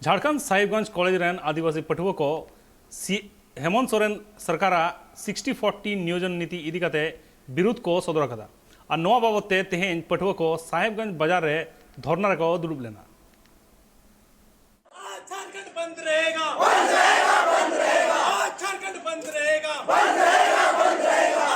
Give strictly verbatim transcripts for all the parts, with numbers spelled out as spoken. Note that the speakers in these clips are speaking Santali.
ᱡᱷᱟᱲᱠᱷᱚᱸᱰ ᱥᱟᱦᱤᱵᱽᱜᱚᱸᱡᱽ ᱠᱚᱞᱮᱡᱽ ᱨᱮᱱ ᱟᱹᱫᱤᱵᱟᱹᱥᱤ ᱯᱟᱹᱴᱷᱩᱣᱟᱹ ᱠᱚ ᱥᱤ-, ᱦᱮᱢᱚᱱᱛ ᱥᱚᱨᱮᱱ ᱥᱚᱨᱠᱟᱨᱟᱜ ᱥᱤᱠᱥᱴᱤ ᱯᱷᱳᱨᱴᱤ ᱱᱤᱭᱳᱡᱚᱱ ᱱᱤᱛᱤ ᱤᱫᱤ ᱠᱟᱛᱮ ᱵᱤᱨᱩᱫᱷ ᱠᱚ ᱥᱚᱫᱚᱨ ᱟᱠᱟᱫᱟ᱾ ᱟᱨ ᱱᱚᱣᱟ ᱵᱟᱵᱚᱛ ᱛᱮ ᱛᱮᱦᱮᱧ ᱯᱟᱹᱴᱷᱩᱣᱟᱹ ᱠᱚ ᱥᱟᱦᱮᱵᱽᱜᱚᱸᱡᱽ ᱵᱟᱡᱟᱨ ᱨᱮ ᱫᱷᱚᱨᱱᱟ ᱨᱮᱠᱚ ᱫᱩᱲᱩᱵ ᱞᱮᱱᱟ᱾ आज झारखंड बंद रहेगा, बंद रहेगा। आज झारखंड बंद रहेगा, बंद रहेगा, बंद रहेगा।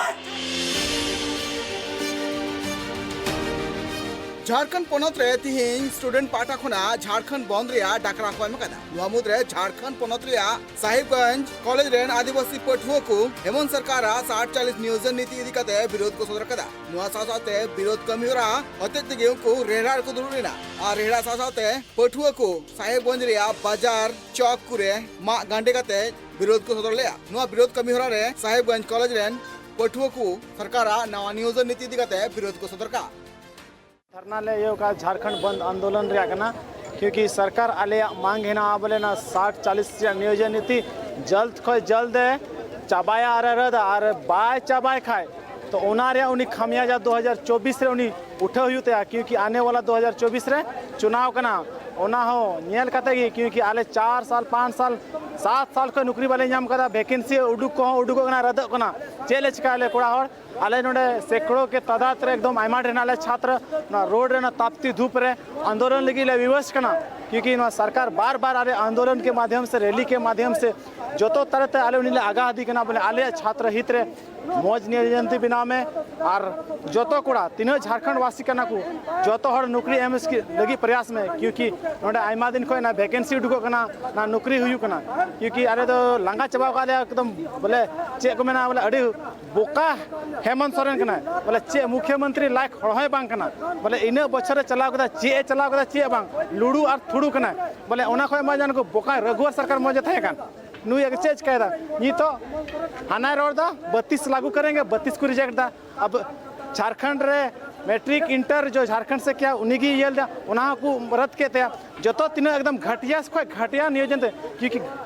ᱡᱷᱟᱲᱠᱷᱚᱸᱰ ᱯᱚᱱᱚᱛ ᱨᱮ ᱛᱤᱦᱤᱧ ᱥᱴᱩᱰᱮᱱᱴ ᱯᱟᱦᱴᱟ ᱠᱷᱚᱱᱟᱜ ᱡᱷᱟᱲᱠᱷᱚᱸᱰ ᱵᱚᱱᱫ ᱨᱮᱭᱟᱜ ᱰᱟᱠᱨᱟ ᱠᱚ ᱮᱢ ᱟᱠᱟᱫᱟ᱾ ᱱᱚᱣᱟ ᱢᱩᱫᱽᱨᱮ ᱡᱷᱟᱲᱠᱷᱚᱸᱰ ᱯᱚᱱᱚᱛ ᱨᱮᱭᱟᱜ ᱥᱟᱦᱤᱵᱽᱜᱚᱸᱡᱽ ᱠᱚᱞᱮᱡᱽ ᱨᱮᱱ ᱟᱹᱫᱤᱵᱟᱹᱥᱤ ᱯᱟᱹᱴᱷᱩᱣᱟᱹ ᱠᱚ ᱦᱮᱢᱚᱱᱛ ᱥᱚᱨᱠᱟᱨᱟᱜ ᱥᱟᱴ ᱪᱟᱞᱤᱥ ᱱᱤᱭᱳᱡᱚᱱ ᱱᱤᱛᱤ ᱤᱫᱤ ᱠᱟᱛᱮ ᱵᱤᱨᱳᱫᱷ ᱠᱚ ᱥᱚᱫᱚᱨ ᱟᱠᱟᱫᱟ᱾ ᱱᱚᱣᱟ ᱥᱟᱶ ᱥᱟᱶᱛᱮ ᱵᱤᱨᱳᱫᱷ ᱠᱟᱹᱢᱤ ᱦᱚᱨᱟ ᱦᱚᱛᱮᱡ ᱛᱮᱜᱮ ᱩᱱᱠᱩ ᱨᱮᱦᱲᱟ ᱨᱮᱠᱚ ᱫᱩᱲᱩᱵ ᱞᱮᱱᱟ᱾ ᱟᱨ ᱨᱮᱦᱲᱟ ᱥᱟᱶ ᱥᱟᱶᱛᱮ ᱯᱟᱹᱴᱷᱩᱣᱟᱹ ᱠᱚ ᱥᱟᱦᱮᱵᱽᱜᱚᱸᱡᱽ ᱨᱮᱭᱟᱜ ᱵᱟᱡᱟᱨ ᱪᱚᱠ ᱠᱚᱨᱮ ᱢᱟᱜ ᱜᱟᱸᱰᱮ ᱠᱟᱛᱮ ᱵᱤᱨᱳᱫᱷ ᱠᱚ ᱥᱚᱫᱚᱨ ᱞᱮᱫᱼᱟ᱾ ᱱᱚᱣᱟ ᱵᱤᱨᱳᱫᱷ ᱠᱟᱹᱢᱤ ᱦᱚᱨᱟ ᱨᱮ ᱥᱟᱦᱮᱵᱽᱜᱚᱸᱡᱽ ᱠᱚᱞᱮᱡᱽ ᱨᱮᱱ ᱯᱟᱹᱴᱷᱩᱣᱟᱹ ᱠᱚ ᱥᱚᱨᱠᱟᱨᱟᱜ ᱱᱟᱣᱟ ᱱᱤᱭᱳᱡᱚᱱ ᱱᱤᱛᱤ ᱤᱫᱤ ᱠᱟᱛᱮ ᱵᱤᱨᱳᱫᱷ ᱠᱚ ᱥᱚᱫᱚᱨ ᱠᱟᱜᱼᱟ᱾ धरना ले यो का झारखंड बंद आंदोलन ᱨᱮᱭᱟᱜ ᱠᱟᱱᱟ, क्योंकि सरकार ᱟᱞᱮᱭᱟᱜ ᱢᱟᱝ ᱦᱮᱱᱟᱜᱼᱟ ᱵᱚᱞᱮ ᱱᱟ ᱥᱟᱴ ᱪᱟᱞᱤᱥ ᱨᱮᱭᱟᱜ ᱱᱤᱭᱳᱡᱚᱱ ᱱᱤᱛᱤ ᱡᱚᱞᱫ ᱠᱷᱚᱡ ᱡᱚᱞᱫ ᱮ ᱪᱟᱵᱟᱭᱟ ᱟᱨ ᱮ ᱨᱟᱫᱟ, ᱟᱨ ᱵᱟᱭ ᱪᱟᱵᱟᱭ ᱠᱷᱟᱡ ᱛᱚ ᱚᱱᱟ ᱨᱮᱭᱟᱜ ᱩᱱᱤ ᱠᱷᱟᱢᱤᱭᱟᱡᱟ ᱫᱩ ᱦᱟᱡᱟᱨ ᱪᱚᱵᱵᱤᱥ ᱨᱮ ᱩᱱᱤ ᱩᱴᱷᱟᱹᱣ ᱦᱩᱭᱩᱜ ᱛᱟᱭᱟ, क्योंकि ᱟᱱᱮ ᱣᱟᱞᱟ ᱫᱩ ᱦᱟᱡᱟᱨ ᱪᱚᱵᱵᱤᱥ ᱨᱮ ᱪᱩᱱᱟᱣ ᱠᱟᱱᱟ᱾ ᱚᱱᱟ ᱦᱚᱸ ᱧᱮᱞ ᱠᱟᱛᱮ ᱜᱮ, क्योंकि ᱟᱞᱮ ᱪᱟᱨ ᱥᱟᱞ, ᱯᱟᱸᱪ ᱥᱟᱞ, ᱥᱟᱛ ᱥᱟᱞ ᱠᱷᱚᱱ ᱱᱩᱠᱨᱤ ᱵᱟᱞᱮ ᱧᱟᱢ ᱠᱟᱫᱟ, ᱵᱷᱮᱠᱮᱱᱥᱤ ᱩᱰᱩᱠ ᱠᱚᱦᱚᱸ ᱩᱰᱩᱠᱚᱜ ᱠᱟᱱᱟ, ᱨᱟᱫᱚᱜ ᱠᱟᱱᱟ᱾ ᱪᱮᱫ ᱞᱮ ᱪᱤᱠᱟᱹᱭᱟ ᱟᱞᱮ ᱠᱚᱲᱟ ᱦᱚᱲ? ᱟᱞᱮ ᱱᱚᱰᱮ ᱥᱮᱠᱲᱚ ᱠᱮ ᱛᱟᱫᱟᱫ ᱨᱮ ᱮᱠᱫᱚᱢ ᱟᱭᱢᱟ ᱰᱷᱮᱨ ᱦᱮᱱᱟᱜ ᱞᱮ ᱪᱷᱟᱛᱨᱚ, ᱱᱚᱣᱟ ᱨᱳᱰ ᱨᱮ, ᱱᱚᱣᱟ ᱛᱟᱯᱛᱤ ᱫᱷᱩᱯ ᱨᱮ ᱟᱱᱫᱳᱞᱚᱱ ᱞᱟᱹᱜᱤᱫ ᱞᱮ ᱵᱤᱵᱚᱥ ᱠᱟᱱᱟ, क्योंकि ᱱᱚᱣᱟ ᱥᱚᱨᱠᱟᱨ ᱵᱟᱨ ᱵᱟᱨ ᱟᱞᱮ ᱟᱱᱫᱳᱞᱚᱱ ᱠᱮ ᱢᱟᱫᱷᱭᱚᱢ ᱥᱮ, ᱨᱮᱞᱤ ᱠᱮ ᱢᱟᱫᱷᱭᱚᱢ ᱥᱮ ᱡᱚᱛᱚ ᱛᱟᱨᱮ ᱛᱮ ᱟᱞᱮ ᱩᱱᱤ ᱞᱮ ᱟᱜᱟᱦ ᱤᱫᱤ ᱠᱟᱱᱟ, ᱵᱚᱞᱮ ᱟᱞᱮᱭᱟᱜ ᱪᱷᱟᱛᱨᱚ ᱦᱤᱛ ᱨᱮ ᱢᱚᱡᱽ ᱱᱤᱭᱳᱡᱚᱱ ᱱᱤᱛᱤ ᱵᱮᱱᱟᱣ ᱢᱮ᱾ ᱟᱨ ᱡᱚᱛᱚ ᱠᱚᱲᱟ ᱛᱤᱱᱟᱹᱜ ᱡᱷᱟᱲᱠᱷᱚᱸᱰ ᱵᱟᱥᱤ ᱠᱟᱱᱟ ᱠᱚ, ᱡᱚᱛᱚ ᱦᱚᱲ ᱱᱩᱠᱨᱤ ᱮᱢ ᱞᱟᱹᱜᱤᱫ ᱯᱨᱚᱭᱟᱥ ᱢᱮ, क्योंकि ᱱᱚᱰᱮ ᱟᱭᱢᱟ ᱫᱤᱱ ᱠᱷᱚᱱ ᱱᱟ ᱵᱷᱮᱠᱮᱱᱥᱤ ᱩᱰᱩᱠᱚᱜ ᱠᱟᱱᱟ, ᱱᱟ ᱱᱩᱠᱨᱤ ᱦᱩᱭᱩᱜ ᱠᱟᱱᱟ, क्योंकि ᱟᱞᱮ ᱫᱚ ᱞᱟᱸᱜᱟ ᱪᱟᱵᱟᱣ ᱠᱟᱜ ᱞᱮᱭᱟ ᱮᱠᱫᱚᱢ, ᱵᱚᱞᱮ ᱪᱮᱫ ᱠᱚ ᱢᱮᱱᱟ, ᱵᱚᱞᱮ ᱟᱹᱰᱤ ᱵᱚᱠᱟ ᱦᱮᱢᱚᱱᱛ ᱥᱚᱨᱮᱱ ᱠᱟᱱᱟᱭ, ᱵᱚᱞᱮ ᱪᱮᱫ ᱢᱩᱠᱷᱭᱚᱢᱚᱱᱛᱨᱤ ᱞᱟᱭᱮᱠ ᱦᱚᱲ ᱦᱚᱸᱭ ᱵᱟᱝ ᱠᱟᱱᱟ, ᱵᱚᱞᱮ ᱤᱱᱟᱹᱜ ᱵᱚᱪᱷᱚᱨᱮ ᱪᱟᱞᱟᱣ ᱠᱮᱫᱟ, ᱪᱮᱫ ᱮ ᱪᱟᱞᱟᱣ ᱠᱮᱫᱟ, ᱪᱮᱫ ᱵᱟᱝ, ᱞᱩᱲᱩ ᱟᱨ ᱛᱷᱩᱲᱩ ᱠᱟᱱᱟᱭ, ᱵᱚᱞᱮ ᱚᱱᱟ ᱠᱷᱚᱱ ᱢᱟ ᱡᱟᱱ ᱠᱚ ᱵᱚᱠᱟ ᱨᱟᱹᱜᱷᱩᱣᱟᱨ ᱥᱚᱨᱠᱟᱨ ᱢᱚᱡᱽ ᱮ ᱛᱟᱦᱮᱸ ᱠᱟᱱ᱾ ᱱᱩᱭ ᱟᱜ ᱪᱮᱫ ᱪᱤᱠᱟᱹᱭᱮᱫᱟ? ᱱᱤᱛᱚᱜ ᱦᱟᱱᱟᱭ ᱨᱚᱲ ᱮᱫᱟ, ᱵᱟᱛᱤᱥ ᱞᱟᱹᱜᱩ ᱠᱟᱨᱮᱝᱜᱮ, ᱵᱟᱛᱤᱥ ᱠᱚ ᱨᱤᱡᱮᱠᱴ ᱮᱫᱟ᱾ ᱟᱵᱚ ᱡᱷᱟᱲᱠᱷᱚᱸᱰ ᱨᱮ ᱢᱮᱴᱨᱤᱠ ᱤᱱᱴᱟᱨ ᱡᱚ ᱡᱷᱟᱲᱠᱷᱚᱸᱰ ᱥᱮ ᱠᱮᱭᱟ, ᱩᱱᱤ ᱜᱮ ᱤᱭᱟᱹ ᱞᱮᱫᱟ, ᱚᱱᱟ ᱦᱚᱸᱠᱚ ᱨᱟᱫ ᱠᱮᱫ ᱛᱟᱭᱟ᱾ ᱡᱚᱛᱚ ᱛᱤᱱᱟᱹᱜ ᱮᱠᱫᱚᱢ ᱜᱷᱟᱴᱤᱭᱟ ᱠᱷᱚᱱ ᱜᱷᱟᱴᱤᱭᱟ ᱱᱤᱭᱳᱡᱚᱱ ᱛᱮ, ᱠᱤ, ᱠᱤ,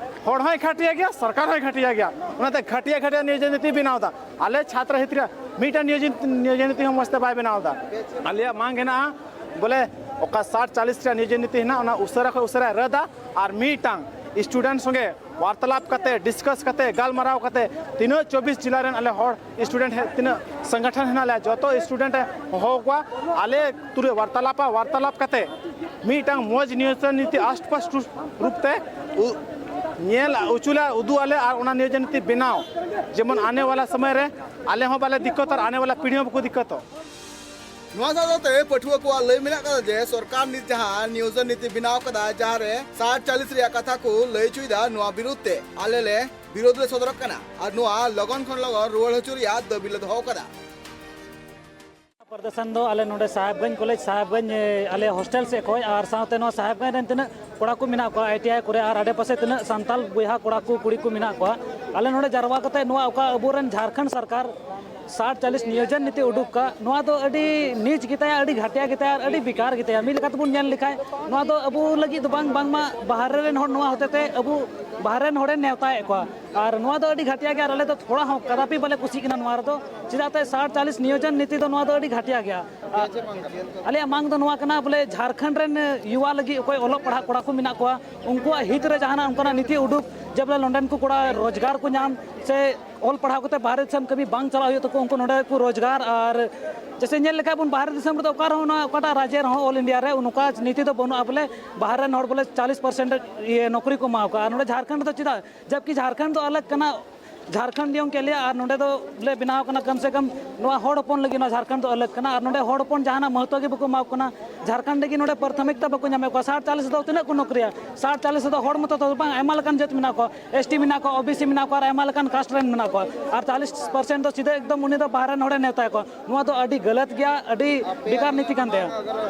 ᱦᱚᱲ ᱦᱚᱸᱭ ᱜᱷᱟᱴᱤᱭᱟ ᱜᱮᱭᱟ, ᱥᱚᱨᱠᱟᱨ ᱦᱚᱸᱭ ᱜᱷᱟᱴᱤᱭᱟ ᱜᱮᱭᱟ᱾ ᱚᱱᱟᱛᱮ ᱜᱷᱟᱴᱤᱭᱟ ᱜᱷᱟᱴᱤᱭᱟ ᱱᱤᱭᱳᱡᱚᱱ ᱱᱤᱛᱤ ᱵᱮᱱᱟᱣ ᱮᱫᱟ᱾ ᱟᱞᱮ ᱪᱷᱟᱛᱨᱚ ᱦᱤᱛ ᱨᱮ ᱢᱤᱫᱴᱟᱝ ᱱᱤᱭᱳᱡᱚᱱ, ᱱᱤᱭᱳᱡᱚᱱ ᱱᱤᱛᱤ ᱦᱚᱸ ᱢᱚᱡᱽ ᱛᱮ ᱵᱟᱭ ᱵᱮᱱᱟᱣ ᱮᱫᱟ᱾ ᱟᱞᱮᱭᱟᱜ ᱢᱟᱝ ᱦᱮᱱᱟᱜᱼᱟ, ᱵᱚᱞᱮ ᱚᱠᱟ ᱥᱟᱴ ᱪᱟᱞᱤᱥ ᱨᱮᱭᱟᱜ ᱱᱤᱭᱳᱡᱚᱱ ᱱᱤᱛᱤ ᱦᱮᱱᱟᱜ, ᱚᱱᱟ ᱩᱥᱟᱹᱨᱟ ᱠᱷᱚᱱ ᱩᱥᱟᱹᱨᱟᱭ ᱨᱟᱫᱟ ᱟᱨ ᱢᱤᱫᱴᱟᱝ ᱥᱴᱩᱰᱮᱱᱴ ᱥᱚᱸᱜᱮ ᱣᱟᱨᱛᱟᱞᱟᱯ ᱠᱟᱛᱮ, ᱰᱤᱥᱠᱟᱥ ᱠᱟᱛᱮ, ᱜᱟᱞᱢᱟᱨᱟᱣ ᱠᱟᱛᱮ ᱛᱤᱱᱟᱹᱜ ᱪᱚᱵᱵᱤᱥ ᱡᱮᱞᱟ ᱨᱮᱱ ᱟᱞᱮ ᱦᱚᱲ ᱥᱴᱩᱰᱮᱱᱴ ᱦᱮ-, ᱛᱤᱱᱟᱹᱜ ᱥᱚᱝᱜᱚᱴᱷᱚᱱ ᱦᱮᱱᱟᱜ ᱞᱮᱭᱟ, ᱡᱚᱛᱚ ᱥᱴᱩᱰᱮᱱᱴ ᱮ ᱦᱚᱦᱚ ᱠᱚᱣᱟ᱾ ᱟᱞᱮ ᱛᱩᱨᱩᱭ ᱣᱟᱨᱛᱟᱞᱟᱯᱟ, ᱣᱟᱨᱛᱟᱞᱟᱯ ᱠᱟᱛᱮ ᱢᱤᱫᱴᱟᱝ ᱢᱚᱡᱽ ᱱᱤᱭᱳᱡᱚᱱ ᱱᱤᱛᱤ ᱟᱥᱯᱟᱥ ᱨᱩᱯ ᱛᱮ ᱩ-, ᱧᱮᱞ ᱩᱪᱩᱞᱟ, ᱩᱫᱩᱜ ᱟᱞᱮ ᱟᱨ ᱚᱱᱟ ᱱᱤᱭᱳᱡᱚᱱ ᱱᱤᱛᱤ ᱵᱮᱱᱟᱣ, ᱡᱮᱢᱚᱱ ᱟᱱᱮ ᱣᱟᱞᱟ ᱥᱚᱢᱚᱭ ᱨᱮ ᱟᱞᱮ ᱦᱚᱸ ᱵᱟᱞᱮ ᱫᱤᱠᱠᱚᱛ ᱟᱨ ᱟᱱᱮ ᱣᱟᱞᱟ ᱯᱤᱲᱦᱤ ᱦᱚᱸ ᱵᱟᱠᱚ ᱫᱤᱠᱠᱚᱛᱚᱜ᱾ ᱱᱚᱣᱟ ᱥᱟᱶ ᱥᱟᱶᱛᱮ ᱯᱟᱹᱴᱷᱩᱣᱟᱹ ᱠᱚᱣᱟᱜ ᱞᱟᱹᱭ ᱢᱮᱱᱟᱜ ᱠᱟᱫᱟ ᱡᱮ ᱥᱚᱨᱠᱟᱨ ᱱᱤᱛ ᱡᱟᱦᱟᱸ ᱱᱤᱭᱳᱡᱚᱱ ᱱᱤᱛᱤ ᱵᱮᱱᱟᱣ ᱠᱟᱫᱟ, ᱡᱟᱦᱟᱸ ᱨᱮ ᱥᱟᱴ ᱪᱟᱞᱤᱥ ᱨᱮᱭᱟᱜ ᱠᱟᱛᱷᱟ ᱠᱚ ᱞᱟᱹᱭ ᱦᱚᱪᱚᱭᱮᱫᱟ, ᱱᱚᱣᱟ ᱵᱤᱨᱩᱫᱷ ᱛᱮ ᱟᱞᱮ ᱞᱮ ᱵᱤᱨᱳᱫᱷ ᱞᱮ ᱥᱚᱫᱚᱨᱚᱜ ᱠᱟᱱᱟ ᱟᱨ ᱱᱚᱣᱟ ᱞᱚᱜᱚᱱ ᱠᱷᱚᱱ ᱞᱚᱜᱚᱱ ᱨᱩᱣᱟᱹᱲ ᱦᱚᱪᱚ ᱨᱮᱭᱟᱜ ᱫᱟᱹᱵᱤ ᱞᱮ ᱫᱚᱦᱚ ᱠᱟᱫᱟ᱾ ᱯᱨᱚᱫᱚᱨᱥᱚᱱ ᱫᱚ ᱟᱞᱮ ᱱᱚᱰᱮ ᱥᱟᱦᱮᱵᱽᱜᱚᱸᱡᱽ ᱠᱚᱞᱮᱡᱽ, ᱥᱟᱦᱮᱵᱽᱜᱚᱸᱡᱽ, ᱮ, ᱟᱞᱮ ᱦᱳᱥᱴᱮᱞ ᱥᱮᱫ ᱠᱷᱚᱱ, ᱟᱨ ᱥᱟᱶᱛᱮ ᱱᱚᱣᱟ ᱥᱟᱦᱮᱵᱽᱜᱚᱸᱡᱽ ᱨᱮᱱ ᱛᱤᱱᱟᱹᱜ ᱠᱚᱲᱟ ᱠᱚ ᱢᱮᱱᱟᱜ ᱠᱚᱣᱟ, ᱟᱭ ᱴᱤ ᱟᱭ ᱠᱚᱨᱮ ᱟᱨ ᱟᱰᱮᱯᱟᱥᱮ ᱛᱤᱱᱟᱹᱜ ᱥᱟᱱᱛᱟᱞ ᱵᱚᱭᱦᱟ ᱠᱚᱲᱟ ᱠᱚ, ᱠᱩᱲᱤ ᱠᱚ ᱢᱮᱱᱟᱜ ᱠᱚᱣᱟ, ᱟᱞᱮ ᱱᱚᱰᱮ ᱡᱟᱨᱣᱟ ᱠᱟᱛᱮ ᱱᱚᱣᱟ ᱚᱠᱟ ᱟᱵᱚᱨᱮᱱ ᱡᱷᱟᱲᱠᱷᱚᱸᱰ ᱥᱚᱨᱠᱟᱨ ᱥᱟᱴ ᱪᱟᱞᱤᱥ ᱱᱤᱭᱳᱡᱚᱱ ᱱᱤᱛᱤ ᱩᱰᱩᱠ ᱠᱟᱜ, ᱱᱚᱣᱟ ᱫᱚ ᱟᱹᱰᱤ ᱱᱤᱪ ᱜᱮᱛᱟᱭᱟ, ᱟᱹᱰᱤ ᱜᱷᱟᱴᱤᱭᱟ ᱜᱮᱛᱟᱭᱟ ᱟᱨ ᱟᱹᱰᱤ ᱵᱮᱠᱟᱨ ᱜᱮᱛᱟᱭᱟ᱾ ᱢᱤᱫ ᱞᱮᱠᱟ ᱛᱮᱵᱚᱱ ᱧᱮᱞ ᱞᱮᱠᱷᱟᱡ, ᱱᱚᱣᱟ ᱫᱚ ᱟᱵᱚ ᱞᱟᱹᱜᱤᱫ ᱫᱚ ᱵᱟᱝ, ᱵᱟᱝᱢᱟ ᱵᱟᱦᱨᱮ ᱨᱮᱱ ᱦᱚᱲ ᱱᱚᱣᱟ ᱦᱚᱛᱮ ᱛᱮ ᱟᱵᱚ ᱵᱟᱦᱨᱮ ᱨᱮᱱ ᱦᱚᱲᱮ ᱱᱮᱣᱛᱟᱭᱮᱫ ᱠᱚᱣᱟ᱾ ᱟᱨ ᱱᱚᱣᱟ ᱫᱚ ᱟᱹᱰᱤ ᱜᱷᱟᱴᱤᱭᱟ ᱜᱮᱭᱟ ᱟᱨ ᱟᱞᱮ ᱫᱚ ᱛᱷᱚᱲᱟ ᱦᱚᱸ ᱠᱟᱫᱟᱯᱤ ᱵᱟᱞᱮ ᱠᱩᱥᱤᱜ ᱠᱟᱱᱟ ᱱᱚᱣᱟ ᱨᱮᱫᱚ᱾ ᱪᱮᱫᱟᱜ ᱛᱮ ᱥᱟᱴ ᱪᱟᱞᱤᱥ ᱱᱤᱭᱳᱡᱚᱱ ᱱᱤᱛᱤ ᱫᱚ ᱱᱚᱣᱟ ᱫᱚ ᱟᱹᱰᱤ ᱜᱷᱟᱴᱤᱭᱟ ᱜᱮᱭᱟ᱾ ᱟᱞᱮᱭᱟᱜ ᱢᱟᱝ ᱫᱚ ᱱᱚᱣᱟ ᱠᱟᱱᱟ ᱵᱚᱞᱮ, ᱡᱷᱟᱲᱠᱷᱚᱸᱰ ᱨᱮᱱ ᱭᱩᱣᱟ ᱞᱟᱹᱜᱤᱫ ᱚᱠᱚᱭ ᱚᱞᱚᱜ ᱯᱟᱲᱦᱟᱜ ᱠᱚᱲᱟ ᱠᱚ ᱢᱮᱱᱟᱜ ᱠᱚᱣᱟ, ᱩᱱᱠᱩᱣᱟᱜ ᱦᱤᱛ ᱨᱮ ᱡᱟᱦᱟᱱᱟᱜ ᱚᱱᱠᱟᱱᱟᱜ ᱱᱤᱛᱤ ᱩᱰᱩᱠ, ᱡᱮ ᱵᱚᱞᱮ ᱱᱚᱰᱮᱱ ᱠᱚ ᱠᱚᱲᱟ ᱨᱳᱡᱽᱜᱟᱨ ᱠᱚ ᱧᱟᱢ, ᱥᱮ ᱚᱞ ᱯᱟᱲᱦᱟᱣ ᱠᱟᱛᱮ ᱵᱟᱦᱨᱮ ᱫᱤᱥᱚᱢ ᱠᱟᱹᱢᱤ ᱵᱟᱝ ᱪᱟᱞᱟᱜ ᱦᱩᱭᱩᱜ ᱛᱟᱠᱚ, ᱩᱱᱠᱩ ᱱᱚᱰᱮ ᱠᱚ ᱨᱳᱡᱽᱜᱟᱨ᱾ ᱟᱨ ᱡᱮᱥᱮ ᱧᱮᱞ ᱞᱮᱠᱷᱟᱡ ᱵᱚᱱ, ᱵᱟᱦᱨᱮ ᱫᱤᱥᱚᱢ ᱨᱮᱫᱚ ᱚᱠᱟ ᱨᱮᱦᱚᱸ, ᱱᱚᱣᱟ ᱚᱠᱟᱴᱟᱜ ᱨᱟᱡᱽ ᱨᱮᱦᱚᱸ, ᱚᱞ ᱤᱱᱰᱤᱭᱟ ᱨᱮ, ᱱᱚᱝᱠᱟ ᱱᱤᱛᱤ ᱫᱚ ᱵᱟᱹᱱᱩᱜᱼᱟ ᱵᱚᱞᱮ ᱵᱟᱦᱨᱮ ᱨᱮᱱ ᱦᱚᱲ ᱵᱚᱞᱮ ᱪᱟᱞᱤᱥ ᱯᱟᱨᱥᱮᱱᱴ ᱤᱭᱟᱹ ᱱᱚᱠᱨᱤ ᱠᱚ ᱮᱢᱟ ᱠᱚᱣᱟ᱾ ᱟᱨ ᱱᱚᱰᱮ ᱡᱷᱟᱲᱠᱷᱚᱸᱰ ᱨᱮᱫᱚ ᱪᱮᱫᱟᱜ? ᱡᱟᱵᱠᱤ ᱡᱷᱟᱲᱠᱷᱚᱸᱰ ᱫᱚ ᱟᱞᱟᱜᱽ ᱠᱟᱱᱟ, ᱡᱷᱟᱲᱠᱷᱚᱸᱰ ᱱᱤᱭᱚᱢ ᱠᱮ ᱞᱤᱭᱮ, ᱟᱨ ᱱᱚᱰᱮ ᱫᱚ ᱵᱚᱞᱮ ᱵᱮᱱᱟᱣ ᱠᱟᱱᱟ, ᱠᱚᱢ ᱥᱮ ᱠᱚᱢ ᱱᱚᱣᱟ ᱦᱚᱲ ᱦᱚᱯᱚᱱ ᱞᱟᱹᱜᱤᱫ ᱱᱚᱣᱟ ᱡᱷᱟᱲᱠᱷᱚᱸᱰ ᱫᱚ ᱟᱞᱟᱜᱽ ᱠᱟᱱᱟ᱾ ᱟᱨ ᱱᱚᱰᱮ ᱦᱚᱲ ᱦᱚᱯᱚᱱ ᱡᱟᱦᱟᱱᱟᱜ ᱢᱚᱦᱚᱛᱚ ᱜᱮ ᱵᱟᱠᱚ ᱮᱢᱟ ᱠᱚ ᱠᱟᱱᱟ᱾ ᱡᱷᱟᱲᱠᱷᱚᱸᱰ ᱨᱮᱜᱮ ᱱᱚᱰᱮ ᱯᱨᱟᱛᱷᱚᱢᱤᱠᱛᱟ ᱵᱟᱠᱚ ᱧᱟᱢᱮᱫ ᱠᱚᱣᱟ᱾ ᱥᱟᱴ ᱪᱟᱞᱤᱥ ᱫᱚ ᱛᱤᱱᱟᱹᱜ ᱠᱚ ᱱᱚᱠᱨᱤᱭᱟ? ᱥᱟᱴ ᱪᱟᱞᱤᱥ ᱫᱚ ᱦᱚᱲ ᱢᱚᱛᱚ ᱫᱚ ᱵᱟᱝ, ᱟᱭᱢᱟ ᱞᱮᱠᱟᱱ ᱡᱟᱹᱛ ᱢᱮᱱᱟᱜ ᱠᱚᱣᱟ, ᱮᱥ ᱴᱤ ᱢᱮᱱᱟᱜ ᱠᱚᱣᱟ, ᱳ ᱵᱤ ᱥᱤ ᱢᱮᱱᱟᱜ ᱠᱚᱣᱟ, ᱟᱨ ᱟᱭᱢᱟ ᱞᱮᱠᱟᱱ ᱠᱟᱥᱴ ᱨᱮᱱ ᱢᱮᱱᱟᱜ ᱠᱚᱣᱟ᱾ ᱟᱨ ᱪᱟᱞᱤᱥ ᱯᱟᱨᱥᱮᱱᱴ ᱫᱚ ᱥᱤᱫᱷᱟᱹ ᱮᱠᱫᱚᱢ ᱩᱱᱤ ᱫᱚ ᱵᱟᱦᱨᱮ ᱨᱮᱱ ᱦᱚᱲᱮ ᱱᱮᱣᱛᱟᱭ ᱠᱚᱣᱟ᱾ ᱱᱚᱣᱟ ᱫᱚ ᱟᱹᱰᱤ ᱜᱟᱞᱟᱛ ᱜᱮᱭᱟ, ᱟᱹᱰᱤ ᱵᱮᱠᱟᱨ ᱱᱤᱛᱤ ᱠᱟᱱ ᱛᱟᱭᱟ᱾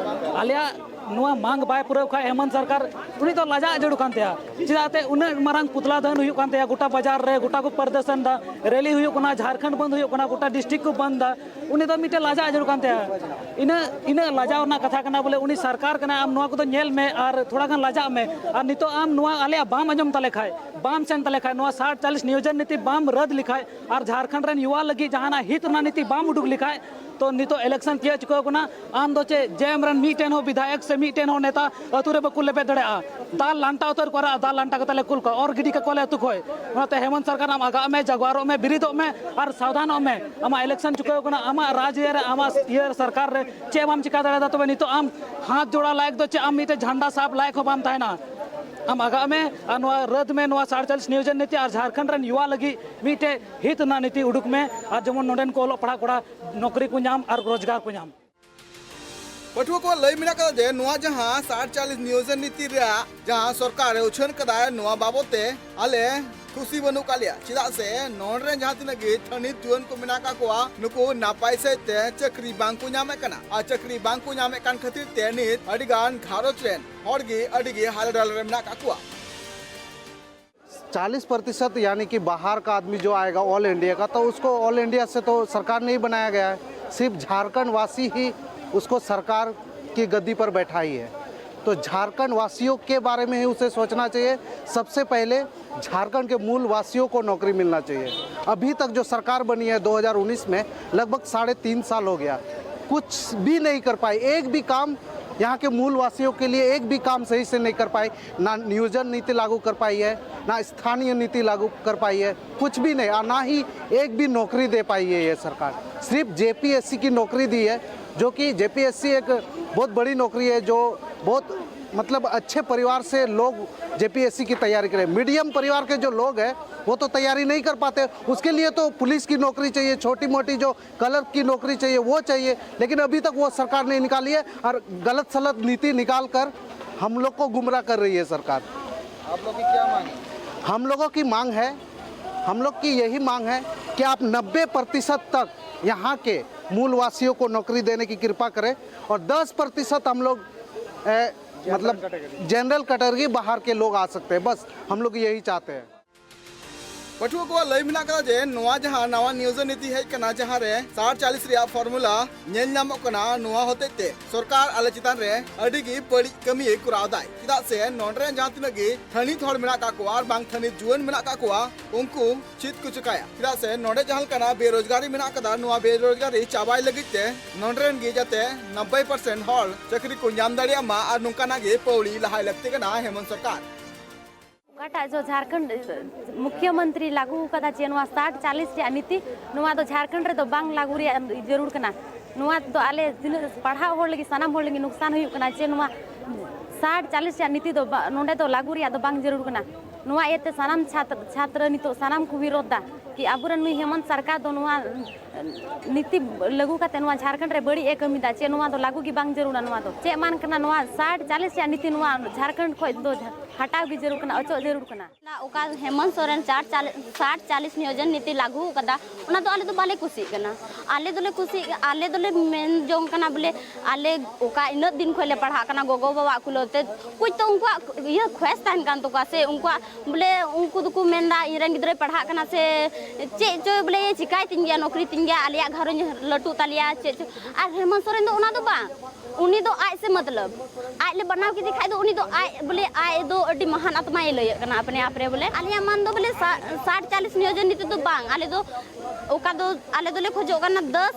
ᱟᱞᱮᱭᱟᱜ ᱱᱚᱣᱟ ᱢᱟᱝ ᱵᱟᱭ ᱯᱩᱨᱟᱹᱣ ᱠᱷᱟᱡ ᱦᱮᱢᱚᱱᱛ ᱥᱚᱨᱠᱟᱨ, ᱩᱱᱤ ᱫᱚ ᱞᱟᱡᱟᱜ ᱡᱟᱹᱨᱩᱲ ᱠᱟᱱ ᱛᱟᱭᱟ᱾ ᱪᱮᱫᱟᱜ ᱛᱮ ᱩᱱᱟᱹᱜ ᱢᱟᱨᱟᱝ ᱯᱩᱛᱞᱟ ᱫᱚᱦᱚᱱ ᱦᱩᱭᱩᱜ ᱠᱟᱱ ᱛᱟᱭᱟ, ᱜᱚᱴᱟ ᱵᱟᱡᱟᱨ ᱨᱮ ᱜᱚᱴᱟ ᱠᱚ ᱯᱨᱚᱫᱚᱨᱥᱚᱱ ᱫᱟ, ᱨᱮᱞᱤ ᱦᱩᱭᱩᱜ ᱠᱟᱱᱟ, ᱡᱷᱟᱲᱠᱷᱚᱸᱰ ᱵᱚᱱᱫ ᱦᱩᱭᱩᱜ ᱠᱟᱱᱟ, ᱜᱚᱴᱟ ᱰᱤᱥᱴᱨᱤᱠᱴ ᱠᱚ ᱵᱚᱱᱫ ᱫᱟ᱾ ᱩᱱᱤ ᱫᱚ ᱢᱤᱫᱴᱮᱱ ᱞᱟᱡᱟᱜ ᱡᱟᱹᱨᱩᱲ ᱠᱟᱱ ᱛᱟᱭᱟ᱾ ᱤᱱᱟᱹᱜ, ᱤᱱᱟᱹᱜ ᱞᱟᱡᱟᱣ ᱨᱮᱱᱟᱜ ᱠᱟᱛᱷᱟ ᱠᱟᱱᱟ ᱵᱚᱞᱮ, ᱩᱱᱤ ᱥᱚᱨᱠᱟᱨ ᱠᱟᱱᱟᱭ, ᱟᱢ ᱱᱚᱣᱟ ᱠᱚᱫᱚ ᱧᱮᱞ ᱢᱮ ᱟᱨ ᱛᱷᱚᱲᱟ ᱜᱟᱱ ᱞᱟᱡᱟᱜ ᱢᱮ᱾ ᱟᱨ ᱱᱤᱛᱚᱜ ᱟᱢ ᱱᱚᱣᱟ ᱟᱞᱮᱭᱟᱜ ᱵᱟᱢ ᱟᱸᱡᱚᱢ ᱛᱟᱞᱮ ᱠᱷᱟᱡ, ᱵᱟᱢ ᱥᱮᱱ ᱛᱟᱞᱮ ᱠᱷᱟᱱ, ᱱᱚᱣᱟ ᱥᱟᱴ ᱪᱟᱞᱤᱥ ᱱᱤᱭᱳᱡᱚᱱ ᱱᱤᱛᱤ ᱵᱟᱢ ᱨᱟᱫ ᱞᱮᱠᱷᱟᱱ ᱟᱨ ᱡᱷᱟᱲᱠᱷᱚᱸᱰ ᱨᱮᱱ ᱭᱩᱣᱟ ᱞᱟᱹᱜᱤᱫ ᱡᱟᱦᱟᱱᱟᱜ ᱦᱤᱛ ᱨᱮᱱᱟᱜ ᱱᱤᱛᱤ ᱵᱟᱢ ᱩᱰᱩᱠ ᱞᱮᱠᱷᱟᱱ, ᱛᱚ ᱱᱤᱛᱚᱜ ᱤᱞᱮᱠᱥᱚᱱ ᱛᱤᱭᱟᱹᱜ ᱪᱩᱠᱟᱹᱣ ᱠᱟᱱᱟ᱾ ᱟᱢ ᱫᱚ ᱪᱮᱫ ᱡᱮᱢ ᱨᱮᱱ ᱢᱤᱫᱴᱮᱱ ᱦᱚᱸ ᱵᱤᱫᱷᱟᱭᱚᱠ ᱥᱮ ᱢᱤᱫᱴᱮᱱ ᱦᱚᱸ ᱱᱮᱛᱟ ᱟᱹᱛᱩ ᱨᱮ ᱵᱟᱠᱚ ᱞᱮᱵᱮᱫ ᱫᱟᱲᱮᱭᱟᱜᱼᱟ? ᱫᱟᱞ ᱞᱟᱱᱴᱟ ᱩᱛᱟᱹᱨ ᱠᱚᱣᱟ, ᱫᱟᱞ ᱞᱟᱱᱴᱟ ᱠᱟᱛᱮ ᱞᱮ ᱠᱩᱞ ᱠᱚᱣᱟ, ᱚᱨ ᱜᱤᱰᱤ ᱠᱟᱠᱚᱣᱟᱞᱮ ᱟᱹᱛᱩ ᱠᱷᱚᱱ᱾ ᱚᱱᱟᱛᱮ ᱦᱮᱢᱚᱱᱛ ᱥᱚᱨᱠᱟᱨ, ᱟᱢ ᱟᱜᱟᱜ ᱢᱮ, ᱡᱟᱜᱣᱟᱨᱚᱜ ᱢᱮ, ᱵᱤᱨᱤᱫᱚᱜ ᱢᱮ ᱟᱨ ᱥᱟᱵᱫᱷᱟᱱᱚᱜ ᱢᱮ᱾ ᱟᱢᱟᱜ ᱤᱞᱮᱠᱥᱚᱱ ᱪᱩᱠᱟᱹᱣ ᱠᱟᱱᱟ, ᱟᱢᱟᱜ ᱨᱟᱡᱽ ᱤᱭᱟᱹ ᱨᱮ, ᱟᱢᱟᱜ ᱤᱭᱟᱹ ᱥᱚᱨᱠᱟᱨ ᱨᱮ ᱪᱮᱫ ᱵᱟᱢ ᱪᱤᱠᱟ ᱫᱟᱲᱮᱭᱟᱫᱟ? ᱛᱚᱵᱮ ᱱᱤᱛᱚᱜ ᱟᱢ ᱦᱟᱛ ᱡᱳᱲᱟ ᱞᱟᱭᱮᱠ ᱫᱚ ᱪᱮᱫ? ᱟᱢ ᱢᱤᱫᱴᱮᱱ ᱡᱷᱟᱱᱰᱟ ᱥᱟᱵ ᱞᱟᱭᱮᱠ ᱦᱚᱸ ᱵᱟᱢ ᱛᱟᱦᱮᱱᱟ᱾ ᱟᱢ ᱟᱜᱟᱜ ᱢᱮ ᱟᱨ ᱱᱚᱣᱟ ᱨᱟᱹᱫ ᱢᱮ, ᱱᱚᱣᱟ ᱥᱟᱲ ᱪᱟᱞᱤᱥ ᱱᱤᱭᱳᱡᱚᱱ ᱱᱤᱛᱤ ᱟᱨ ᱡᱷᱟᱲᱠᱷᱚᱸᱰ ᱨᱮᱱ ᱭᱩᱣᱟ ᱞᱟᱹᱜᱤᱫ ᱢᱤᱫᱴᱮᱡ ᱦᱤᱛ ᱨᱮᱱᱟᱜ ᱱᱤᱛᱤ ᱩᱰᱩᱠ ᱢᱮ, ᱟᱨ ᱡᱮᱢᱚᱱ ᱱᱚᱰᱮᱱ ᱠᱚ ᱚᱞᱚᱜ ᱯᱟᱲᱦᱟᱜ ᱠᱚᱲᱟ ᱱᱚᱠᱨᱤ ᱠᱚ ᱧᱟᱢ ᱟᱨ ᱨᱳᱡᱽᱜᱟᱨ ᱠᱚ ᱧᱟᱢ᱾ ᱯᱟᱹᱴᱷᱩᱣᱟᱹ ᱠᱚᱣᱟᱜ ᱞᱟᱹᱭ ᱢᱮᱱᱟᱜ ᱠᱟᱫᱟ ᱡᱮ ᱱᱚᱣᱟ ᱡᱟᱦᱟᱸ ᱥᱟᱲ ᱪᱟᱞᱤᱥ ᱱᱤᱭᱳᱡᱚᱱ ᱱᱤᱛᱤ ᱨᱮᱭᱟᱜ ᱡᱟᱦᱟᱸ ᱥᱚᱨᱠᱟᱨ ᱮ ᱩᱪᱷᱟᱹᱱ ᱠᱟᱫᱟᱭ, ᱱᱚᱣᱟ ᱵᱟᱵᱚᱛ ᱛᱮ ᱟᱞᱮ ᱠᱷᱩᱥᱤ ᱵᱟᱹᱱᱩᱜ ᱠᱟᱜ ᱞᱮᱭᱟ, ᱪᱮᱫᱟᱜ ᱥᱮ ᱱᱚᱰᱮ ᱨᱮᱱ ᱡᱟᱦᱟᱸ ᱛᱤᱱᱟᱹᱜ ᱜᱮ ᱛᱷᱟᱹᱱᱤᱛ ᱡᱩᱣᱟᱹᱱ ᱠᱚ ᱢᱮᱱᱟᱜ ᱠᱟᱜ ᱠᱚᱣᱟ, ᱱᱩᱠᱩ ᱱᱟᱯᱟᱭ ᱥᱟᱺᱦᱤᱡ ᱛᱮ ᱪᱟᱹᱠᱨᱤ ᱵᱟᱝ ᱠᱚ ᱧᱟᱢᱮᱫ ᱠᱟᱱᱟ᱾ ᱟᱨ ᱪᱟᱹᱠᱨᱤ ᱵᱟᱝ ᱠᱚ ᱧᱟᱢᱮᱫ ᱠᱟᱱ ᱠᱷᱟᱹᱛᱤᱨ ᱛᱮ ᱱᱤᱛ ᱟᱹᱰᱤ ᱜᱟᱱ ᱜᱷᱟᱨᱚᱸᱡᱽ ᱨᱮᱱ ᱦᱚᱲ ᱜᱮ ᱟᱹᱰᱤ ᱜᱮ ᱦᱟᱞᱮ ᱰᱟᱞᱮ ᱨᱮ ᱢᱮᱱᱟᱜ ᱠᱟᱜ ᱠᱚᱣᱟ᱾ चालीस प्रतिशत यानी कि बाहर का आदमी जो आएगा ऑल इंडिया का, तो उसको ऑल इंडिया से तो सरकार नहीं बनाया गया है, सिर्फ झारखंड वासी ही उसको सरकार की गद्दी पर बैठाई है। तो झारखंड वासियों के बारे में ही उसे सोचना चाहिए। सबसे पहले झारखंड के मूल वासियों को नौकरी मिलना चाहिए। अभी तक जो सरकार बनी है दो हज़ार उन्नीस में, लगभग साढ़े तीन साल हो गया, कुछ भी नहीं कर पाई, एक भी काम यहाँ के मूल वासियों के लिए एक भी काम सही से नहीं कर पाई। ना नियोजन नीति लागू कर पाई है, ना स्थानीय नीति लागू कर पाई है, कुछ भी नहीं, और ना ही एक भी नौकरी दे पाई है ये सरकार। सिर्फ जेपीएससी की नौकरी दी है, जो कि जेपीएससी एक बहुत बड़ी नौकरी है, जो बहुत, मतलब, अच्छे परिवार से लोग जेपीएससी की तैयारी करें। मीडियम परिवार के जो लोग हैं, वो तो तैयारी नहीं कर पाते। उसके लिए तो पुलिस की नौकरी चाहिए, छोटी मोटी जो क्लर्क की नौकरी चाहिए, वो चाहिए, लेकिन अभी तक वो सरकार नहीं निकाली है और गलत सलत नीति निकाल कर हम लोग को गुमराह कर रही है सरकार। आप लोग की क्या मांग है? हम लोगों की मांग है, हम लोग की यही मांग है कि आप नब्बे प्रतिशत तक यहाँ के मूलवासियों को नौकरी देने की कृपा करें और दस प्रतिशत हम लोग, ए, मतलब, जनरल कैटेगरी बाहर के लोग आ सकते हैं, बस हम लोग यही चाहते हैं। ᱯᱟᱹᱴᱷᱩᱣᱟᱹ ᱠᱚᱣᱟᱜ ᱞᱟᱹᱭ ᱢᱮᱱᱟᱜ ᱠᱟᱫᱟ ᱡᱮ ᱱᱚᱣᱟ ᱡᱟᱦᱟᱸ ᱱᱟᱣᱟ ᱱᱤᱭᱳᱡᱚᱱ ᱱᱤᱛᱤ ᱦᱮᱡ ᱠᱟᱱᱟ, ᱡᱟᱦᱟᱸ ᱨᱮ ᱥᱟᱴ ᱪᱟᱞᱤᱥ ᱨᱮᱭᱟᱜ ᱯᱷᱚᱨᱢᱩᱞᱟ ᱧᱮᱞ ᱧᱟᱢᱚᱜ ᱠᱟᱱᱟ, ᱱᱚᱣᱟ ᱦᱚᱛᱮᱡ ᱛᱮ ᱥᱚᱨᱠᱟᱨ ᱟᱞᱮ ᱪᱮᱛᱟᱱ ᱨᱮ ᱟᱹᱰᱤ ᱜᱮ ᱵᱟᱹᱲᱤᱡ ᱠᱟᱹᱢᱤᱭᱮ ᱠᱚᱨᱟᱣ ᱫᱟᱭ᱾ ᱪᱮᱫᱟᱜ ᱥᱮ ᱱᱚᱰᱮ ᱨᱮᱱ ᱡᱟᱦᱟᱸ ᱛᱤᱱᱟᱹᱜ ᱜᱮ ᱛᱷᱟᱹᱱᱤᱛ ᱦᱚᱲ ᱢᱮᱱᱟᱜ ᱠᱟᱜ ᱠᱚᱣᱟ ᱟᱨ ᱵᱟᱝ ᱛᱷᱟᱹᱱᱤᱛ ᱡᱩᱣᱟᱹᱱ ᱢᱮᱱᱟᱜ ᱠᱟᱜ ᱠᱚᱣᱟ, ᱩᱱᱠᱩ ᱪᱮᱫ ᱠᱚ ᱪᱤᱠᱟᱹᱭᱟ? ᱪᱮᱫᱟᱜ ᱥᱮ ᱱᱚᱰᱮ ᱡᱟᱦᱟᱸ ᱞᱮᱠᱟᱱᱟᱜ ᱵᱮᱨᱳᱡᱽᱜᱟᱨᱤ ᱢᱮᱱᱟᱜ ᱠᱟᱫᱟ, ᱱᱚᱣᱟ ᱵᱮᱨᱳᱡᱽᱜᱟᱨᱤ ᱪᱟᱵᱟᱭ ᱞᱟᱹᱜᱤᱫ ᱛᱮ ᱱᱚᱰᱮ ᱨᱮᱱ ᱜᱮ ᱡᱟᱛᱮ ᱱᱚᱵᱵᱳᱭ ᱯᱟᱨᱥᱮᱱᱴ ᱦᱚᱲ ᱪᱟᱹᱠᱨᱤ ᱠᱚ ᱧᱟᱢ ᱫᱟᱲᱮᱭᱟᱜ ᱢᱟ ᱟᱨ ᱱᱚᱝᱠᱟᱱᱟᱜ ᱜᱮ ᱯᱟᱹᱣᱲᱤ ᱞᱟᱦᱟᱭ ᱞᱟᱹᱠᱛᱤ ᱠᱟᱱᱟ ᱦᱮᱢᱚᱱᱛ ᱥᱚᱨᱠᱟᱨ᱾ ᱚᱠᱟᱴᱟᱜ ᱡᱚ ᱡᱷᱟᱲᱠᱷᱚᱸᱰ ᱢᱩᱠᱷᱭᱟᱹ ᱢᱚᱱᱛᱨᱤ ᱞᱟᱹᱜᱩ ᱟᱠᱟᱫᱟ ᱡᱮ ᱱᱚᱣᱟ ᱥᱟᱴ ᱪᱟᱞᱤᱥ ᱨᱮᱭᱟᱜ ᱱᱤᱛᱤ, ᱱᱚᱣᱟ ᱫᱚ ᱡᱷᱟᱲᱠᱷᱚᱸᱰ ᱨᱮᱫᱚ ᱵᱟᱝ ᱞᱟᱹᱜᱩ ᱨᱮᱭᱟᱜ ᱡᱟᱹᱨᱩᱲ ᱠᱟᱱᱟ᱾ ᱱᱚᱣᱟ ᱫᱚ ᱟᱞᱮ ᱛᱤᱱᱟᱹᱜ ᱯᱟᱲᱦᱟᱣ ᱦᱚᱲ ᱞᱟᱹᱜᱤᱫ, ᱥᱟᱱᱟᱢ ᱦᱚᱲ ᱞᱟᱹᱜᱤᱫ ᱱᱩᱠᱥᱟᱱ ᱦᱩᱭᱩᱜ ᱠᱟᱱᱟ ᱡᱮ ᱱᱚᱣᱟ ᱥᱟᱴ ᱪᱟᱞᱤᱥ ᱨᱮᱭᱟᱜ ᱱᱤᱛᱤ ᱫᱚ ᱵᱟ-, ᱱᱚᱰᱮ ᱫᱚ ᱞᱟᱹᱜᱩ ᱨᱮᱭᱟᱜ ᱫᱚ ᱵᱟᱝ ᱡᱟᱹᱨᱩᱲ ᱠᱟᱱᱟ᱾ ᱱᱚᱣᱟ ᱤᱭᱟᱹᱛᱮ ᱥᱟᱱᱟᱢ ᱪᱷᱟᱛᱨ, ᱪᱷᱟᱛᱨᱚ ᱱᱤᱛᱚᱜ ᱥᱟᱱᱟᱢ ᱠᱚ ᱵᱤᱨᱳᱫᱷ ᱫᱟ ᱠᱤ ᱟᱵᱚᱨᱮᱱ ᱱᱩᱭ ᱦᱮᱢᱚᱱᱛ ᱥᱚᱨᱠᱟᱨ ᱫᱚ ᱱᱚᱣᱟ ᱱᱤᱛᱤ ᱞᱟᱹᱜᱩ ᱠᱟᱛᱮ ᱱᱚᱣᱟ ᱡᱷᱟᱲᱠᱷᱚᱸᱰ ᱨᱮ ᱵᱟᱹᱲᱤᱡ ᱮ ᱠᱟᱹᱢᱤᱭᱮᱫᱟ᱾ ᱪᱮᱫ ᱱᱚᱣᱟ ᱫᱚ ᱞᱟᱹᱜᱩ ᱜᱮ ᱵᱟᱝ ᱡᱟᱹᱨᱩᱲᱟ? ᱱᱚᱣᱟ ᱫᱚ ᱪᱮᱫ ᱮᱢᱟᱱ ᱠᱟᱱᱟ? ᱱᱚᱣᱟ ᱥᱟᱴ ᱪᱟᱞᱤᱥ ᱨᱮᱭᱟᱜ ᱱᱤᱛᱤ ᱱᱚᱣᱟ ᱡᱷᱟᱲᱠᱷᱚᱸᱰ ᱠᱷᱚᱱ ᱫᱚ ᱦᱟᱴᱟᱣ ᱜᱮ ᱡᱟᱹᱨᱩᱲ ᱠᱟᱱᱟ, ᱚᱪᱚᱜ ᱡᱟᱹᱨᱩᱲ ᱠᱟᱱᱟ᱾ ᱚᱠᱟ ᱦᱮᱢᱚᱱᱛ ᱥᱚᱨᱮᱱ ᱪᱟᱨ ᱪᱟᱞᱤᱥ, ᱥᱟᱴ ᱪᱟᱞᱤᱥ ᱱᱤᱭᱳᱡᱚᱱ ᱱᱤᱛᱤ ᱞᱟᱹᱜᱩ ᱟᱠᱟᱫᱟ, ᱚᱱᱟ ᱫᱚ ᱟᱞᱮ ᱫᱚ ᱵᱟᱞᱮ ᱠᱩᱥᱤᱜ ᱠᱟᱱᱟ᱾ ᱟᱞᱮ ᱫᱚᱞᱮ ᱠᱩᱥᱤᱜ, ᱟᱞᱮ ᱫᱚᱞᱮ ᱢᱮᱱ ᱡᱚᱝ ᱠᱟᱱᱟ ᱵᱚᱞᱮ ᱟᱞᱮ ᱚᱠᱟ ᱤᱱᱟᱹᱜ ᱫᱤᱱ ᱠᱷᱚᱱ ᱞᱮ ᱯᱟᱲᱦᱟᱜ ᱠᱟᱱᱟ ᱜᱚᱜᱚ ᱵᱟᱵᱟᱣᱟᱜ ᱠᱩᱞᱟᱹᱣ ᱛᱮ᱾ ᱠᱩᱪ ᱛᱚ ᱩᱱᱠᱩᱣᱟᱜ ᱤᱭᱟᱹ ᱠᱷᱚᱭᱮᱥ ᱛᱟᱦᱮᱱ ᱠᱟᱱ ᱛᱟᱠᱚᱣᱟ ᱥᱮ, ᱩᱱᱠᱩᱣᱟᱜ ᱵᱚᱞᱮ ᱩᱱᱠᱩ ᱫᱚᱠᱚ ᱢᱮᱱᱫᱟ ᱤᱧ ᱨᱮᱱ ᱜᱤᱫᱽᱨᱟᱹᱭ ᱯᱟᱲᱦᱟᱜ ᱠᱟᱱᱟ ᱥᱮ ᱪᱮᱫ ᱪᱚᱭ ᱵᱚᱞᱮ ᱪᱤᱠᱟᱭ ᱛᱤᱧ ᱜᱮᱭᱟ, ᱱᱚᱠᱨᱤ ᱛᱤᱧ ᱜᱮᱭᱟ, ᱟᱞᱮᱭᱟᱜ ᱜᱷᱟᱨᱚᱸᱡᱽ ᱞᱟᱹᱴᱩᱜ ᱛᱟᱞᱮᱭᱟ ᱪᱮᱫ ᱪᱚ᱾ ᱟᱨ ᱦᱮᱢᱚᱱᱛ ᱥᱚᱨᱮᱱ ᱫᱚ ᱚᱱᱟ ᱫᱚ ᱵᱟᱝ, ᱩᱱᱤ ᱫᱚ ᱟᱡ ᱥᱮ ᱢᱚᱛᱞᱚᱵ, ᱟᱡ ᱞᱮ ᱵᱮᱱᱟᱣ ᱠᱮᱫᱮ ᱠᱷᱟᱡ ᱫᱚ ᱩᱱᱤ ᱫᱚ ᱟᱡ ᱵᱚᱞᱮ ᱟᱡ ᱫᱚ ᱟᱹᱰᱤ ᱢᱟᱦᱟᱱ ᱟᱛᱢᱟᱭ ᱞᱟᱹᱭᱟᱹᱜ ᱠᱟᱱᱟ ᱟᱯᱱᱮ ᱟᱯ ᱨᱮ ᱵᱚᱞᱮ᱾ ᱟᱞᱮᱭᱟᱜ ᱢᱟᱱ ᱫᱚ ᱵᱚᱞᱮ ᱥᱟ-, ᱥᱟᱴ ᱪᱟᱞᱤᱥ ᱱᱤᱭᱳᱡᱚᱱ ᱱᱤᱛᱤ ᱫᱚ ᱵᱟᱝ, ᱟᱞᱮ ᱫᱚ ᱚᱠᱟ ᱫᱚ ᱟᱞᱮ ᱫᱚᱞᱮ ᱠᱷᱚᱡᱚᱜ ᱠᱟᱱᱟ ᱫᱚᱥ,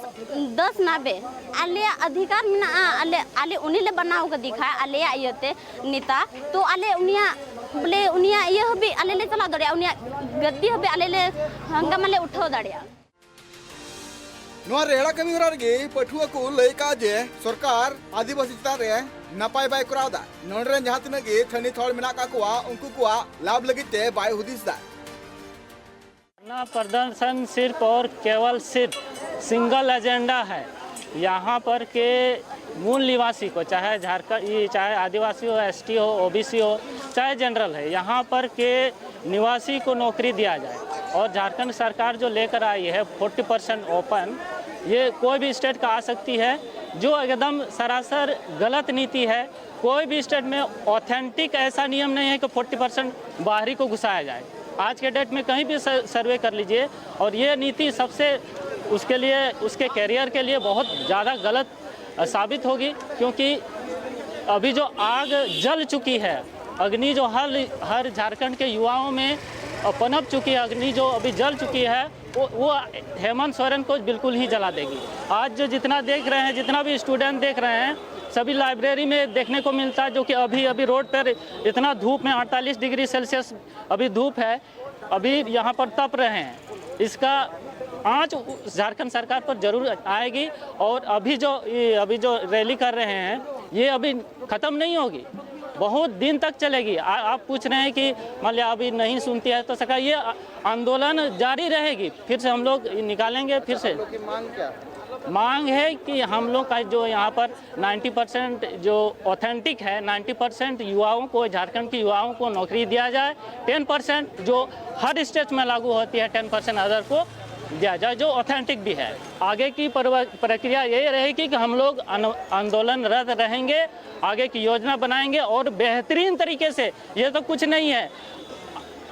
ᱫᱚᱥ ᱱᱟᱵᱮ᱾ ᱟᱞᱮᱭᱟᱜ ᱚᱫᱷᱤᱠᱟᱨ ᱢᱮᱱᱟᱜᱼᱟ, ᱟᱞᱮ, ᱟᱞᱮ ᱩᱱᱤ ᱞᱮ ᱵᱮᱱᱟᱣ ᱠᱟᱫᱮ ᱠᱷᱟᱡ ᱟᱞᱮᱭᱟᱜ ᱤᱭᱟᱹᱛᱮ ᱱᱮᱛᱟ, ᱛᱚ ᱟᱞᱮ ᱩᱱᱤᱭᱟᱜ ᱵᱚᱞᱮ ᱩᱱᱤᱭᱟᱜ ᱤᱭᱟᱹ ᱦᱟᱹᱵᱤᱡ ᱟᱞᱮ ᱞᱮ ᱪᱟᱞᱟᱣ ᱫᱟᱲᱮᱭᱟᱜᱼᱟ, ᱩᱱᱤᱭᱟᱜ ᱜᱟᱹᱫᱤ ᱦᱟᱹᱵᱤᱡ ᱟᱞᱮ ᱞᱮ ᱦᱟᱝᱜᱟᱢᱟ ᱞᱮ ᱩᱴᱷᱟᱹᱣ ᱫᱟᱲᱮᱭᱟᱜᱼᱟ᱾ ᱱᱚᱣᱟ ᱨᱮᱦᱲᱟ ᱠᱟᱹᱢᱤ ᱦᱚᱨᱟ ᱨᱮᱜᱮ ᱯᱟᱹᱴᱷᱩᱣᱟᱹ ᱠᱚ ᱞᱟᱹᱭ ᱠᱟᱜᱼᱟ ᱡᱮ ᱥᱚᱨᱠᱟᱨ ᱟᱹᱫᱤᱵᱟᱹᱥᱤ ᱪᱮᱛᱟᱱ ᱨᱮ ᱱᱟᱯᱟᱭ ᱵᱟᱭ ᱠᱚᱨᱟᱣ ᱮᱫᱟ᱾ ᱱᱚᱰᱮ ᱨᱮᱱ ᱡᱟᱦᱟᱸ ᱛᱤᱱᱟᱹᱜ ᱜᱮ ᱛᱷᱟᱹᱱᱤᱛ ᱦᱚᱲ ᱢᱮᱱᱟᱜ ᱠᱟᱜ ᱠᱚᱣᱟ, ᱩᱱᱠᱩ ᱠᱚᱣᱟᱜ ᱞᱟᱵᱷ ᱞᱟᱹᱜᱤᱫ ᱛᱮ ᱵᱟᱭ ᱦᱩᱫᱤᱥ ᱮᱫᱟ᱾ धरना प्रदर्शन सिर्फ और केवल सिर्फ सिंगल एजेंडा है। यहाँ पर के मूल निवासी को, चाहे झारखंड, ये चाहे आदिवासी हो, एसटी हो, ओबीसी हो, चाहे जनरल है, यहाँ पर के निवासी को नौकरी दिया जाए। और झारखंड सरकार जो लेकर आई है फोर्टी परसेंट ओपन, ये कोई भी स्टेट का आ सकती है, जो एकदम सरासर गलत नीति है। कोई भी स्टेट में ऑथेंटिक ऐसा नियम नहीं है कि फोर्टी परसेंट बाहरी को घुसाया जाए। आज के डेट में कहीं भी सर्वे कर लीजिए, और ये नीति सबसे उसके लिए, उसके करियर के लिए बहुत ज़्यादा गलत साबित होगी, क्योंकि अभी जो आग जल चुकी है, अग्नि जो हर हर झारखंड के युवाओं में पनप चुकी है, अग्नि जो अभी जल चुकी है, वो, वो हेमंत सोरेन को बिल्कुल ही जला देगी। आज जो जितना देख रहे हैं, जितना भी स्टूडेंट देख रहे हैं, सभी लाइब्रेरी में देखने को मिलता है, जो कि अभी अभी रोड पर इतना धूप में अड़तालीस डिग्री सेल्सियस अभी धूप है, अभी यहाँ पर तप रहे हैं। इसका आंच झारखंड सरकार पर जरूर आएगी। और अभी जो ये अभी जो रैली कर रहे हैं, ये अभी ख़त्म नहीं होगी, बहुत दिन तक चलेगी। आ, आप पूछ रहे हैं कि मान लिया अभी नहीं सुनती है, तो सरकार, ये आ- आंदोलन जारी रहेगी। फिर से हम लोग निकालेंगे फिर से। लोग की मांग क्या है? मांग है कि हम लोग का जो यहाँ पर नब्बे परसेंट जो ऑथेंटिक है, नब्बे परसेंट युवाओं को, झारखंड के युवाओं को नौकरी दिया जाए, टेन परसेंट जो हर स्टेट में लागू होती है, टेन परसेंट अदर को दिया जाए, जो ऑथेंटिक भी है। आगे की परव- प्रक्रिया ये रहेगी कि हम लोग अन- आंदोलनरत रहेंगे, आगे की योजना बनाएंगे और बेहतरीन तरीके से। ये तो कुछ नहीं है,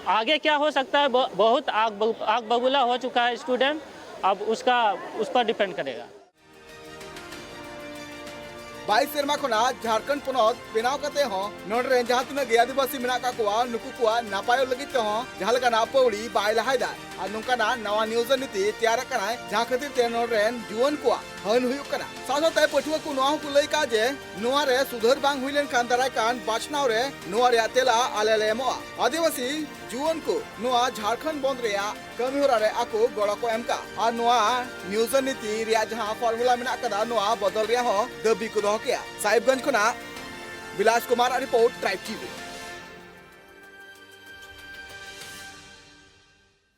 आगे क्या हो सकता है, ब- बहुत आग ब- आग बबूला हो चुका है स्टूडेंट। अब उसका उस पर डिपेंड करेगा। ᱵᱟᱭᱤᱥ ᱥᱮᱨᱢᱟ ᱠᱷᱚᱱᱟᱜ ᱡᱷᱟᱲᱠᱷᱚᱸᱰ ᱯᱚᱱᱚᱛ ᱵᱮᱱᱟᱣ ᱠᱟᱛᱮ ᱦᱚᱸ ᱱᱚᱰᱮ ᱨᱮᱱ ᱡᱟᱦᱟᱸ ᱛᱤᱱᱟᱹᱜ ᱜᱮ ᱟᱹᱫᱤᱵᱟᱹᱥᱤ ᱢᱮᱱᱟᱜ ᱟᱠᱟᱫ ᱠᱚᱣᱟ, ᱱᱩᱠᱩ ᱠᱚᱣᱟᱜ ᱱᱟᱯᱟᱭᱚᱜ ᱞᱟᱹᱜᱤᱫ ᱛᱮᱦᱚᱸ ᱡᱟᱦᱟᱸ ᱞᱮᱠᱟᱱᱟᱜ ᱯᱟᱹᱣᱲᱤ ᱵᱟᱭ ᱞᱟᱦᱟᱭᱮᱫᱟ᱾ ᱟᱨ ᱱᱚᱝᱠᱟᱱᱟᱜ ᱱᱟᱣᱟ ᱱᱤᱭᱳᱡᱚᱱ ᱱᱤᱛᱤ ᱛᱮᱭᱟᱨᱮᱫ ᱠᱟᱱᱟᱭ, ᱡᱟᱦᱟᱸ ᱠᱷᱟᱹᱛᱤᱨ ᱛᱮ ᱱᱚᱰᱮ ᱨᱮᱱ ᱡᱩᱣᱟᱹᱱ ᱠᱚᱣᱟᱜ ᱦᱟᱹᱱ ᱦᱩᱭᱩᱜ ᱠᱟᱱᱟ᱾ ᱥᱟᱶ ᱥᱟᱶᱛᱮ ᱯᱟᱹᱴᱷᱩᱣᱟᱹ ᱠᱚ ᱱᱚᱣᱟ ᱦᱚᱸᱠᱚ ᱞᱟᱹᱭ ᱠᱟᱜᱼᱟ ᱡᱮ ᱱᱚᱣᱟ ᱨᱮ ᱥᱩᱫᱷᱟᱹᱨ ᱵᱟᱝ ᱦᱩᱭ ᱞᱮᱱᱠᱷᱟᱱ ᱫᱟᱨᱟᱭ ᱠᱟᱱ ᱵᱟᱪᱷᱱᱟᱣ ᱨᱮ ᱱᱚᱣᱟ ᱨᱮᱭᱟᱜ ᱛᱮᱞᱟ ᱟᱞᱮ ᱞᱮ ᱮᱢᱚᱜᱼᱟ᱾ ᱟᱹᱫᱤᱵᱟᱹᱥᱤ ᱡᱩᱣᱟᱹᱱ ᱠᱚ ᱱᱚᱣᱟ ᱡᱷᱟᱲᱠᱷᱚᱸᱰ ᱵᱚᱱᱫ ᱨᱮᱭᱟᱜ ᱠᱟᱹᱢᱤ ᱦᱚᱨᱟ ᱨᱮ ᱟᱠᱚ ᱜᱚᱲᱚ ᱠᱚ ᱮᱢ ᱠᱟᱜᱼᱟ᱾ ᱟᱨ ᱱᱚᱣᱟ ᱱᱤᱭᱳᱡᱚᱱ ᱱᱤᱛᱤ ᱨᱮᱭᱟᱜ ᱡᱟᱦᱟᱸ ᱯᱷᱚᱨᱢᱩᱞᱟ ᱢᱮᱱᱟᱜ ᱟᱠᱟᱫᱟ, ᱱᱚᱣᱟ ᱵᱚᱫᱚᱞ ᱨᱮᱭᱟᱜ ᱦᱚᱸ ᱫᱟᱹᱵᱤ ᱠᱚ ᱫᱚᱦᱚ ᱠᱮᱜᱼᱟ᱾ ᱥᱟᱦᱤᱵᱽᱜᱚᱸᱡᱽ ᱠᱷᱚᱱᱟᱜ ᱵᱤᱞᱟᱥ ᱠᱩᱢᱟᱨ ᱟᱜ ᱨᱤᱯᱳᱨᱴ, ᱴᱨᱟᱭᱤᱵᱽ ᱴᱤᱵᱷᱤ᱾